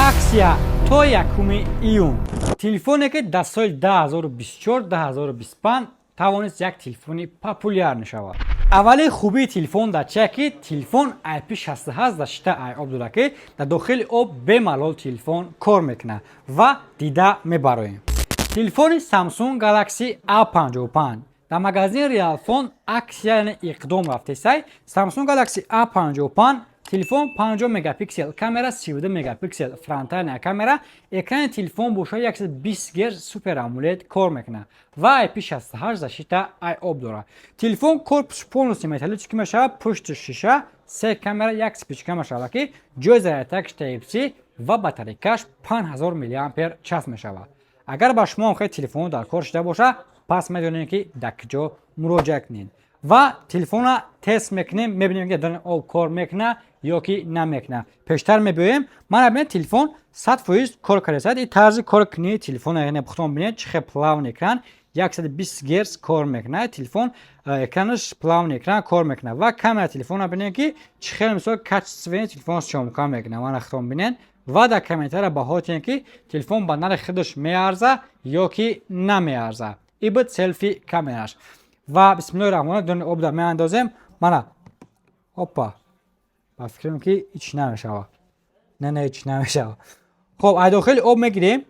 Акция то 1 июн. Телефоне, ки дар соли 2024-2025 тавонист як телефони популярный шавад. Аввалин хубии телефон дар чия, ки телефон IP68 защита ай об дорад, ки дар дохили об бемалол телефон кор мекунад, ва дида мебароем. Телефони Samsung Galaxy A55 дар магазини Realfon акция, яъне иқдом рафтесай. Samsung Galaxy A55 телефон 50 мегапиксел камера, 32 мегапиксел фронтальная камера, экрани телефон боша 120 Гц Super AMOLED кор мекунад ва IP68 защита ай об дорад. Телефон корпус полностью металлический мешавад, пушти шиша, се камера, як вспышка мешавад, ки ҷои зарядкаш Type-C ва батарейкаш 5000 мАч мешавад. Агар ба шумо хел телефон дар кор шуда боша, пас медонем, ки дар куҷо муроҷиат кунед, ва телефонро тест мекунем, мебинем, ки дар об кор мекунад ё ки намекунад. Пештар мебиёем, мана бинед, телефон 100% кор кардааст. И тарзи коркунии телефон, яъне худтон бинед, чӣ хел плавный экран, 120 Гц кор мекунад телефон, экранаш плавный экран кор мекунад. Ва камера телефонро бинед, ки чӣ хел, мисол, качественный телефон съёмка мекунад. Мана, худтон бинед ва дар комментария баҳо тиҳед, ки телефон ба нархи худаш меарза ё ки намеарза. И буд селфи камераш. Ва бисмиллоҳи раҳмон, дони обда меандозем. Мана, опа, ба фикрам, ки ҳеч намешавад. Не, ҳеч намешавад. Хоб, ай дохили об мегирем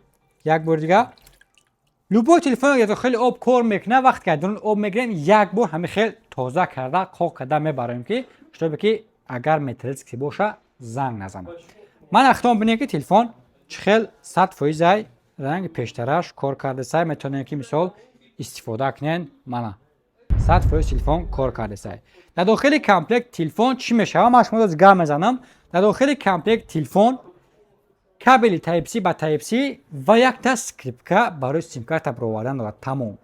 як бори дига. Любой телефон ки дохили об кор мекунад, вақте ки аз об мегирем, як бор ҳамин хел тоза карда, қоқ карда мебароем, ки чтобы ки агар металлический боша, занг назанад. Ман ахтон бинем, ки телефон чӣ хел 100%-ай ранги пештараш кор кардасай, метавонем, ки мисол истифода кунен. Мана, 100% телефон кор кардасай. Дар дохили комплект телефон чӣ мешавад, ман шумо гап мезанам. Дар дохили комплект телефон кабели Type-C ба Type-C ва якта скрепка барои симкарта баровардан дорад, тамом.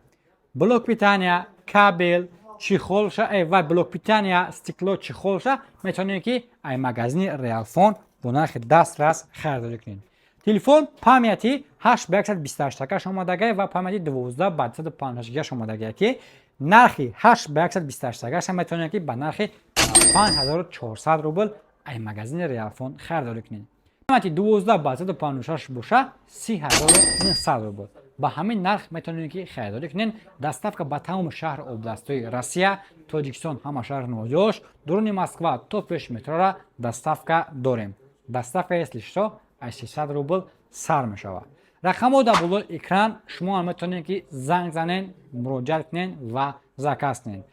Блок питания, кабел, чехолша ва блок питания, стекло, чехолша метавонед, ки ай магазини Realfon бо нархи дастрас харидорӣ кунед. Телефон памяти 8 ба 128 такаш омадагай ва памяти 12 ба 256 омадагай, ки нархи 8 ба 128 такаша метавонед, ки ба нархи 5400 рубл ай магазини Realfon харидорӣ кунед. Памяти 12 ба 256 боша, 30 900 рубл. Ба ҳамин нарх метавонед, ки харидорӣ кунед. Доставка ба тамоми шаҳру областҳои Россия, Тоҷикистон, ҳама шаҳру ноҳияҳош, дуруни Москва то пеши метрора доставка дорем. Доставка, если что, аз 600 рубл сар мешавад. Рақамҳо дар болои экран, шумо ҳам метавонед, ки занг занед, муроҷиат кунед ва заказ кунед.